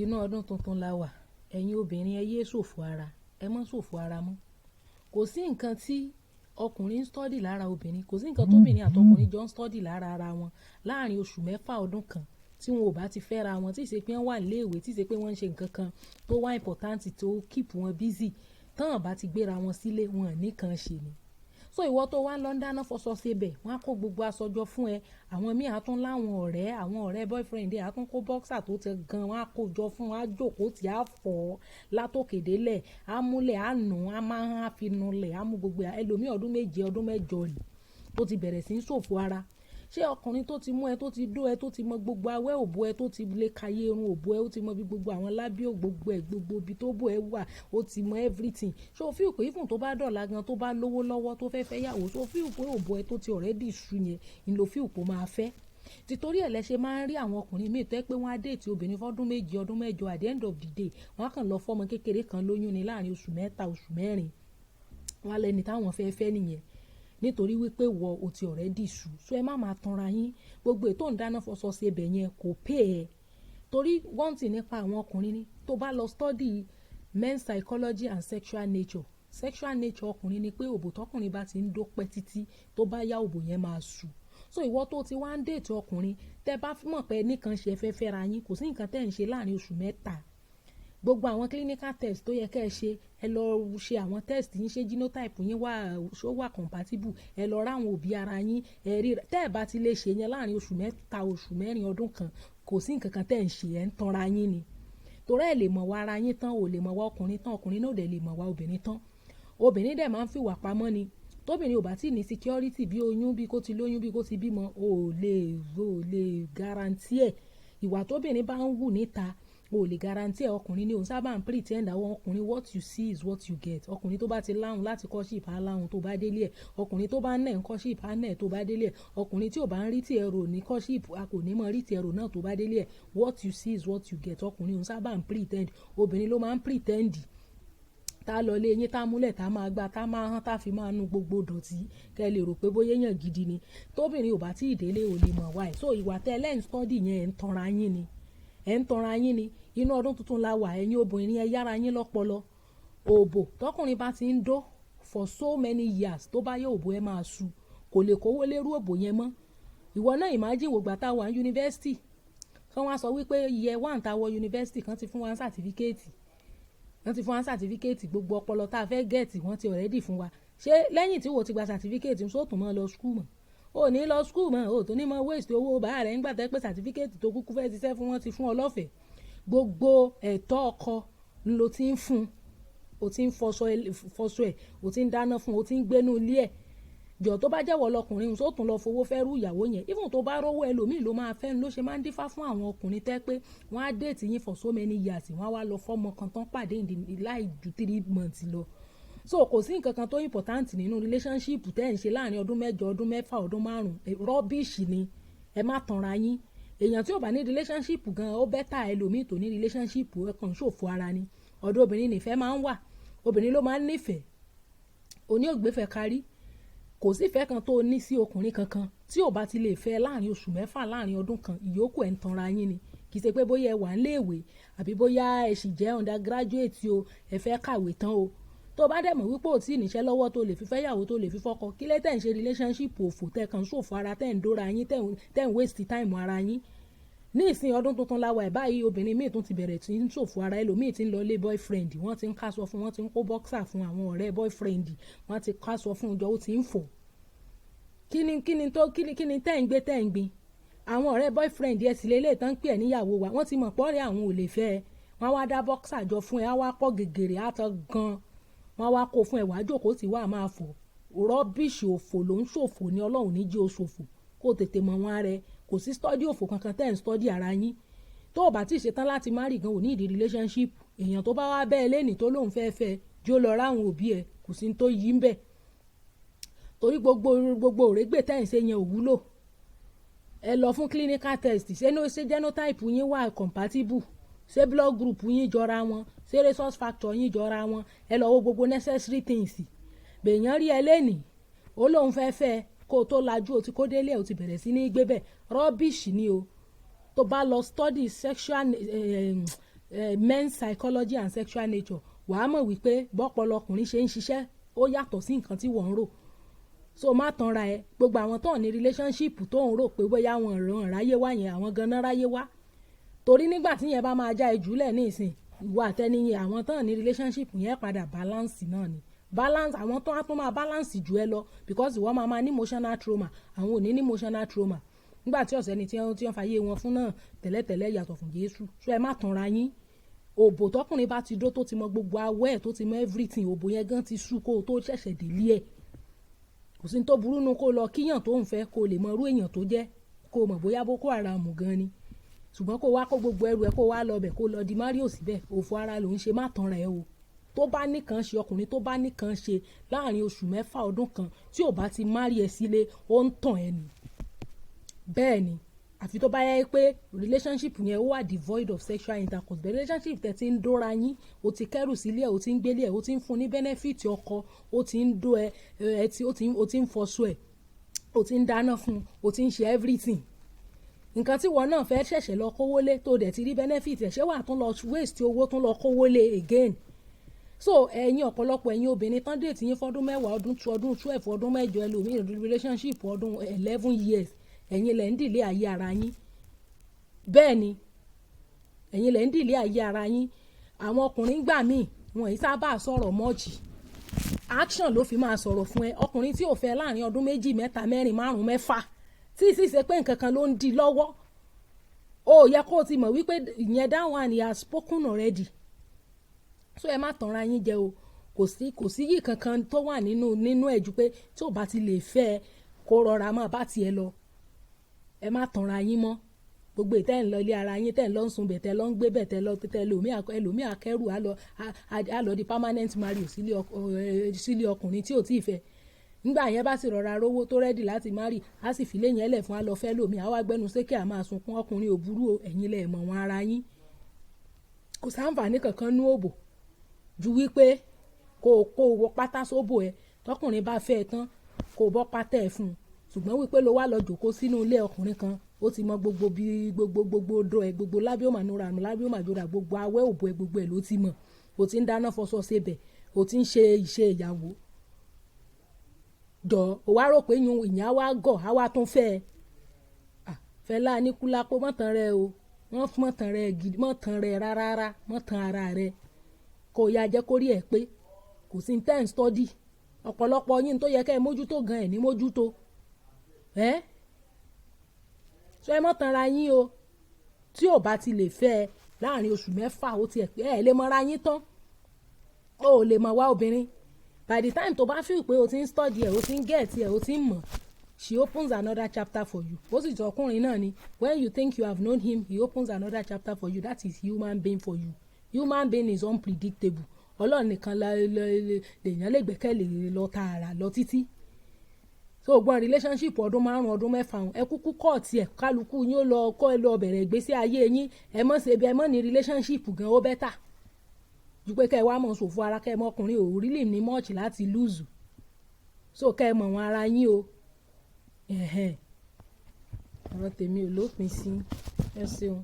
Inú ọdún tuntun la wà. Ẹ̀yin obìnrin, ẹ yé ṣòfò ara, ẹ má ṣòfò ara mọ́. Kò sí nǹkan tí ọkùnrin ń study lára obìnrin, kò sí nǹkan tó obìnrin àti ọkùnrin jọ ń study lára ara wọn láàárín oṣù 6, ọdún kan tí wọn ò bá ti fẹ́ra wọn, tí ì ṣe pé wọ́n wà ní ilé ìwé, tí ì ṣe pé wọ́n ń ṣe nǹkan kan tó wà important tó keep wọn busy. Tán bá ti gbéra wọn sílé, wọn ò ní kan ṣe ni. So ìwọ tó wá lọ ń dáná fọṣọ sebẹ̀, wọ́n á kó gbogbo aṣọ jọ fún ẹ. Àwọn míì á tún láwọn ọ̀rẹ́, àwọn ọ̀rẹ́ boyfriend ẹ á tún kó boxer tó tẹ gan, wọ́n á kó jọ fún wọn, á jókòó tí á fọ̀ látòkè délẹ̀, á múlẹ̀, á nù, á máa fi nulẹ̀, á mú gbogbo ẹ̀. Ẹlòmíì ọdún 7, ọdún 8 ni tó ti bẹ̀rẹ̀ sí í ṣòfò ara. Ṣé ọkùnrin tó ti mú ẹ, tó ti dó ẹ, tó ti mọ gbogbo awẹ́ òbò ẹ, tó ti lè kayé irun òbò ẹ, ó ti mọ bí gbogbo àwọn lábí ò gbogbo ẹ, gbogbo ibi tó bò ẹ wà, ó ti mọ everything. Ṣé o feel pé even tó bá dọ̀la gan, tó bá lówó lọ́wọ́, tó fẹ́ fẹ́ yàwó, ṣé o feel pé òbò ẹ tó ti already sú yẹn ni lo feel pé ó máa fẹ́? Títorí ẹ̀ lẹ ṣe máa ń rí àwọn ọkùnrin míì tó jẹ́ pé wọ́n á date obìnrin fọ́dún 7, ọdún 8. At the end of the day, wọ́n á kàn lọ fọ́mọ kékeré kan lóyún ni láàárín oṣù 3, oṣù 4. Wọ́n á lẹ́ni táwọn fẹ́ fẹ́ nìyẹn nítorí wípé wọ o ti already sú. So ẹ má máa tanra yín. Gbogbo ètò ń dáná fọṣọ sebẹ̀ yẹn kò pay ẹ. Torí one thing nípa àwọn ọkùnrin ni, tó bá lọ study men psychology and sexual nature, sexual nature ọkùnrin ni pé òbò tọkùnrin bá ti ń dó pẹ́ títí, tó bá yá, òbò yẹn máa sú. So ìwọ tó ti wá ń date ọkùnrin, tẹ́ bá mọ̀ pé nìkan ṣe fẹ́ fẹ́ra yín, kò sí nǹkan tẹ́ ń ṣe láàárín oṣù 3. Gbogbo àwọn clinical test tó yẹ kẹ́ ẹ ṣe, ẹ lọ ṣe àwọn test yín. Ṣé genotype yín wà, ṣó wà compatible? Ẹ lọ ráwọn òbí ara yín, ẹ rí. Tẹ́ ẹ bá ti lè ṣe yẹn láàárín oṣù 3, oṣù 4, ọdún kan, kò sí nǹkan kan tẹ́ ẹ ń ṣe, ẹ ń tanra yín ni. Torí ẹ lè mọ̀ wá ara yín tán, ò lè mọ̀ wá ọkùnrin tán, ọkùnrin náà ò dẹ̀ lè mọ̀ wá obìnrin tán. Obìnrin dẹ̀ máa ń fìwà pamọ́ ni. Tóbìnrin ò bá tí ní security bí oyún, bí kò ti lóyún, bí kò ti bímọ, ò lè guarantee ẹ̀. Ìwà tóbìnrin bá ń wù níta, o lè guarantee ẹ̀. Ọkùnrin ni òun sábà ń pretend. Àwọn ọkùnrin, what you see is what you get. Ọkùnrin tó bá ti láhùn láti courtship, á láhùn tó bá délé ẹ̀. Ọkùnrin tó bá ń nẹ̀ ń courtship, á nẹ̀ tó bá délé ẹ̀. Ọkùnrin tí ò bá ń rí tí ẹrù ní courtship, a kò ní mọ rí tí ẹrù náà tó bá délé ẹ̀. What you see is what you get. Ọkùnrin òun sábà ń pretend, obìnrin ló máa ń pretend. Tá lọ lé yín, tá múlẹ̀, tá máa gbá, tá máa hán, tá fi máa nu gbogbo dọ̀tí, kẹ́ lè rò pé bóyá èèyàn gidi ni. Tóbìnrin ò bá tí ì délé, ò lè mọ̀ wá ẹ̀. So ìwà tẹ́ lẹ́yìn study yẹn, ẹ̀ ń tanra yín ni, ẹ̀ ń tanra yín ni. Inú ọdún tuntun la wà. Ẹ̀yin obìnrin, ẹ yára yín lọ́pọlọ. Òbò tọkùnrin bá ti ń dó for so many years, tó bá yẹ, òbò ẹ máa sú, kò lè kówó lérú òbò yẹn mọ́. Ìwọ náà imagine wògbà tá a wà ní yunifásitì, kán wá sọ wípé year one tá a wọ yunifásitì kan ti fún wa ní certificate, wọ́n ti fún wa ní certificate. Gbogbo ọpọlọ tá a fẹ́ get, wọ́n ti already fún wa. Ṣé lẹ́yìn tí wò ti gba certificate, ṣó tún mọ́ lọ school mọ́? Ò ní lọ school mọ́, ò tó ní mọ́ waste owó bàá rẹ̀ ńgbà tẹ́ pé certificate tó kúkú fẹ́ ṣiṣẹ́ fún, wọn ti fún ọ lọ́fẹ̀ẹ́. Gbogbo ẹ̀tọ́ ọkọ ló ti ń fún, o ti ń fọṣọ ẹ̀, o ti ń dáná fún, o ti ń gbénú ilé ẹ̀. Jọ, tó bá jẹ́wọ́ lọkùnrin, tó tún lọ fowó fẹ́ rú ìyàwó yẹn? Even tó bá rówó, ẹlòmíì ló máa fẹ́. Ló ṣe máa ń dífá fún àwọn ọkùnrin tẹ́ pé wọ́n á date yín for so many years, wọ́n á wá lọ fọ́mọ kan tán pàdé láì ju 3 months lọ. So kò sí nǹkan kan tó important nínú relationship tẹ́ ẹ̀ ń ṣe láàrin ọdún 8, ọdún 6, ọdún 5. Rubbish ni, ẹ má tanra yín. Èèyàn tí ò bá ní relationship gan, ó better ẹlòmíì tó ní relationship. Ẹ kàn ń ṣòfò ara ni. Ọ̀dọ̀ obìnrin nìfẹ́ máa ń wà, obìnrin ló máa ń nífẹ̀ẹ́, oní ògbéfẹ́ kárí. Kò sífẹ̀ẹ́ kan tó ní sí ọkùnrin kankan tí ò bá ti lè fẹ́ láàrin oṣù 6, láàrin ọdún kan. Ìyókù, ẹ̀ ń tanra yín ni. Kì í ṣe pé bóyá ẹ wà níléèwé àbí bóyá ẹ sì jẹ́ undergraduate o, ẹ fẹ́ kàwé tán o. Tó bá dẹ̀ mọ̀ wípé ò tí ì níṣẹ́ lọ́wọ́ tó lè fi fẹ́yàwó, tó lè fi fọ́kọ, kí lẹ́ tẹ̀ ń ṣe relationship òfò tẹ̀ kàn ṣòfò ara, tẹ̀ ń dóra yín, tẹ̀ ń waste time ara yín? Ní ìsìn ọdún tuntun la wà ẹ̀ báyìí, obìnrin míì tún ti bẹ̀rẹ̀ tí ń ṣòfò ara. Ẹlòmíì tí ń lọ lé boyfriend, wọ́n ti ń kásọ fún, wọ́n ti ń kó boxer fún. Àwọn ọ̀rẹ́ boyfriend, wọ́n ti kásọ fún jọ, ó ti ń fò. Kíni tó kíni tẹ́ ń gbé, tẹ́ ń gbin? Àwọn ọ̀rẹ́ boyfriend ẹ̀ sì lélẹ̀ tán ń pè ẹ́ níyàwó wa. Wọ́n ti mọ̀ pọ́ọ̀rẹ́ àwọn ò lè fẹ́ ẹ. Wọ́n wá dá boxer jọ fún ẹ, á wá pọ̀ gègèrè á tán gan, wọ́n wá kó fún ẹ, wàá jókòó tí wàá máa fò. Rubbish, òfò ló ń ṣòfò ní. Ọlọ́run ní jí o ṣòfò. Kó o tètè mọ̀ wọn rẹ. Kò sí study òfò kankan tẹ́ ń study ara yín. Tó o bá ti ṣetán láti marry gan, ò ní ìdí relationship. Èèyàn tó bá wá bẹ́ẹ̀ lẹ́nìí tó lóun fẹ́ fẹ́, jó lọ ráwọn òbí ẹ̀, kò sí ní tó yí ń bẹ̀, torí gbogbo òrégbè tẹ́ ń ṣe yẹn ò wúlò. Ẹ lọ fún clinical test. Ṣé ní ṣé genotype yín wà compatible? Ṣé blood group yín jọra wọn? Ṣé rhesus factor yín jọra wọn? Ẹ lọ wo gbogbo necessary things. Bèèyàn rí ẹ lẹ́nìí, ó lóun fẹ́ fẹ́, kó o tó lajú, o ti kó délé, o ti bẹ̀rẹ̀ sí ní gbé bẹ̀. Rubbish ni o. Tó bá lọ study sexual Men's Psychology and Sexual Nature, wàá mọ̀ wípé bọ́pọlọ ọkùnrin ṣe ń ṣiṣẹ́, ó yàtọ̀ sí nǹkan tí wọ́n ń rò. So má tanra ẹ. Gbogbo àwọn tó ní relationship tó ń rò pé bóyá wọn ràn ráyé wá yẹn, àwọn ganan ráyé wá, torí nígbà tí yẹn bá máa já ẹ jùlẹ̀ ní ìsìn, ìwọ àtẹniyẹn, àwọn tán ní relationship yẹn padà balance náà ni balance. Àwọn tó á tún máa balance jù ẹ lọ, because ìwọ máa máa ní emotional trauma, àwọn ò ní ní emotional trauma nígbà tí ọ̀sẹ̀ ni tí wọ́n fàyè wọn fún náà tẹ́lẹ̀tẹ́lẹ̀ yàtọ̀ fún Jésù. So ẹ má tanra yín. Òbò tọkùnrin bá ti dó, tó ti mọ gbogbo awẹ́ ẹ̀, tó ti mọ everything, òbò yẹn gan ti sú kó o tó ṣẹ̀ṣẹ̀ délé ẹ̀. Kò sí ní tó burú nu kó lọ kíyàn tó ń fẹ́, kó lè mọ irú èèyàn tó jẹ́, kó mọ̀ bóyá Boko Haram gan ni. Ṣùgbọ́n kó wá kó gbogbo ẹrù ẹ, kó wá lọ bẹ̀, kó lọ di Mario síbẹ̀, òfò ara ló ń ṣe. Má tanra ẹ o. Tó bá nìkan ṣe, ọkùnrin tó bá nìkan ṣe láàrin oṣù 6, ọdún kan, tí ò bá ti marry ẹ sílé, ó ń tàn ẹ nì. Bẹ́ẹ̀ ni, àfi tó bá yẹ pé relationship yẹn, ó wà devoid of sexual intercourse. But relationship tẹ̀ ti ń dóra yín, o ti kẹ́rù sílé ẹ̀, o ti ń gbélé ẹ̀, o ti ń fún ní benefit ọkọ, o ti ń dó ẹ ẹ ti o ti ń fọṣọ ẹ̀, o ti ń dáná fún un, o ti ń ṣe everything, nǹkan tí wọn náà fẹ́ ṣẹ̀ṣẹ̀ lọ kówó lé, tó dẹ̀ ti rí benefit ẹ̀, ṣé wàá tún lọ waste owó, tún lọ kówó lé again? So ẹ̀yin ọ̀pọ̀lọpọ̀, ẹ̀yin obìnrin tán date yín fọ́dún 10, ọdún 2, ọdún 12, ọdún 8, ẹlòmíì relationship ọdún 11 years, ẹ̀yin lẹ̀ ń delay ayé ara yín. Bẹ́ẹ̀ ni, ẹ̀yin lẹ̀ ń delay ayé ara yín. Àwọn ọkùnrin gbà míì, wọn yìí sábà sọ̀rọ̀ much, action ló fi máa sọ̀rọ̀ fún ẹ. Ọkùnrin tí ò fẹ́ láàrin ọdún 2, 3, 4, 5, 6, tí sì ṣe pé nǹkan kan ló ń di lọ́wọ́, ó yẹ kó o ti mọ̀ wípé ìyẹn, that one, he has spoken already. So ẹ má tanra yín jẹ o. Kò sí yìí kankan tó wà nínú ẹ̀ ju pé tí ò bá ti lè fẹ́ ẹ, kó rọra máa bá tiẹ̀ lọ. Ẹ má tanra yín mọ́. Gbogbo ìtẹ́ ń lọ ilé ara yín, tẹ́ ń lọ ń sun bẹ̀, tẹ́ lọ ń gbé bẹ̀, tẹ́ lọ tẹ́ ẹlòmíì akẹ́rù á lọ di permanent marriage sílé ọkùnrin tí ò tí ì fẹ́. Nígbà yẹn bá sì rọra rówó tó ready láti marry, á sì filé yẹn lẹ̀ fún, á lọ fẹ́ lòmíì, á wá gbẹnu sékè, á máa sunkún. Ọkùnrin ò burú o, ẹ̀yin lẹ̀ mọ̀ wọn ara yín. Kò sáǹfààní kankan nú òbò ju wípé kó o wọ pátá sóbò ẹ. Tọkùnrin bá fẹ́ ẹ tán, kó o bọ́ pátá ẹ fún un. Ṣùgbọ́n wípé ló wá lọ jòkó sínú ilé ọkùnrin kan, ó ti mọ gbogbo bí gbogbo gbogbo odò ẹ, gbogbo lábẹ́ òmànúra àmì lábẹ́ òmàjòrà, gbogbo awẹ́ òbò ẹ, gbogbo ẹ ló ti mọ̀, o ti ń dáná, fọṣọ, ṣebẹ̀, o ti ń ṣe ìṣe ìyàwó jọ, o wá rò pé yun ìyẹn á wá gọ̀, á wá tún fẹ́ ẹ. Fẹlá Aníkúlápó, mọ̀tàn rẹ o, wọ́n mọ̀tàn rẹ gidi, mọ̀tàn rẹ rárá, mọ̀tàn ara rẹ, kó o yá jẹ́ kó rí ẹ pé kò sí ten study. Ọ̀pọ̀lọpọ̀ yín tó yẹ kẹ́ ẹ mójútó gan ẹ̀ ní mójútó ẹ́. So ẹ mọ̀ tanra yín o. Tí ò bá ti lè fẹ́ ẹ láàrin oṣù 6, ó tiẹ̀ pé ẹ lè mọra yín tán, o ò lè mọ̀ wá obìnrin. By the time tó bá feel pé o ti ń study ẹ̀, o ti ń get ẹ̀, o ti ń mọ̀, she opens another chapter for you. Ó sì jọ ọkùnrin náà ni, when you think you have known him, he opens another chapter for you. That is human being for you. Human being is unpredictable. Ọlọ́run nìkan lèèyàn lè gbẹ́kẹ̀lé lọ tààrà lọ títí. So gbọ́n relationship ọdún 5, ọdún 6, ẹ kúkú kọ́ tiẹ̀, kálukú yín ó lọ kọ́, ẹ lọ bẹ̀rẹ̀ ìgbésí ayé yín. Ẹ mọ̀ ṣe bí ẹ mọ̀ ní relationship gan, ó better ju pé kẹ́ ẹ wá mọ̀ ṣòfò ara, kẹ́ ẹ mọ̀ ọkùnrin ò really ní much láti lose. So kẹ́ ẹ mọ̀ wọn ara yín o. Ọ̀rọ̀ tèmi ò lópin sí. Ẹ ṣeun.